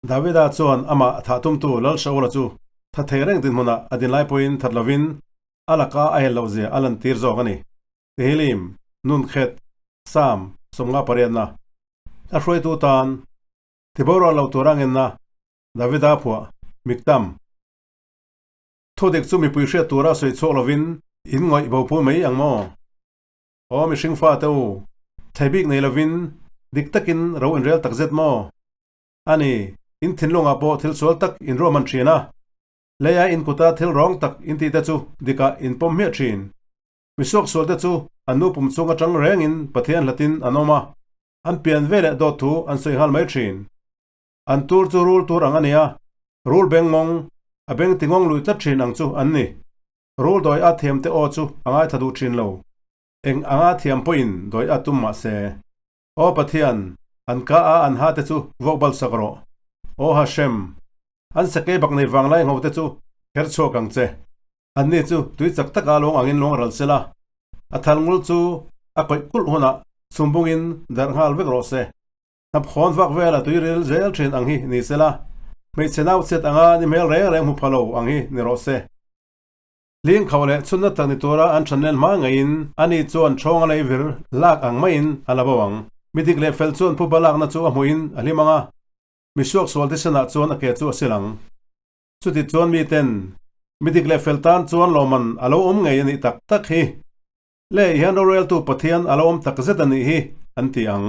Davida chuan amah thah tumtu Lal Shaula chu tha thei reng dinhmunah a din lai pawhin that lovin a laka a hel lohzia a lantir zawk a ni. Tehillim, Nunkhet, Psalm, 58. A hruaitu tan Tiboral lo tur a ngenna Davida phuah Miktam. Thudik chu mipui hriat tura sawi chhuak lovin in ngawih bopui mai ang maw? Aw mihring fate u, thei bik nei lovin dik takin ro inrel tak zet maw? A ni, in thinlungah pawh thil sual tak in ruahman thin a, leia in kuta thil rawng tak in tihte chu dikah in pawm hmiah thin. Misuak sualte chu an nu pum chung atang rengin Pathian hlatin an awm a, an pian ve leh dawt thu an sawi nghal mai thin. An tur chu rul tur ang a ni a, rul beng mawng, a beng ti ngawng lui tlat thin ang chu an ni. Rul dawi a thiam te aw chu a ngaithla duh thin lo. Eng anga thiam pawhin dawi a tum mah se. Aw Pathian, an ka a an ha te chu vuak bal sak rawh. Aw Hashem, an sakei bak nei vanglai ngho te chu kher chhuak ang che. Anni chu tui chak taka lawng angin lawng ral sela, a thal ngul chu a kawih kulh hunah chhumbungin darh nghal vek rawh se. Hnapkhawn vak vela tui ril zel thin ang hi ni sela, hmeichhe nau chhiat anga ni hmel reng reng hmu pha lo ang hi ni rawh se. Hling khauh leh chhunna tak ni tura an than len hma ngeiin ani chuan ṭhawng a lei vir lak ang maiin a la bo ang. Mi dik leh fel chuan phuba lakna chu a hmuhin a hlim ang a, mi suaksual thisenah chuan a ke chu a sil ang. Chuti chuan miten mi dik leh fel tan chuan lawmman a lo awm ngei a nih tak tak hi. Leh hian roreltu Pathian a lo awm tak zet a nih hi an ti ang.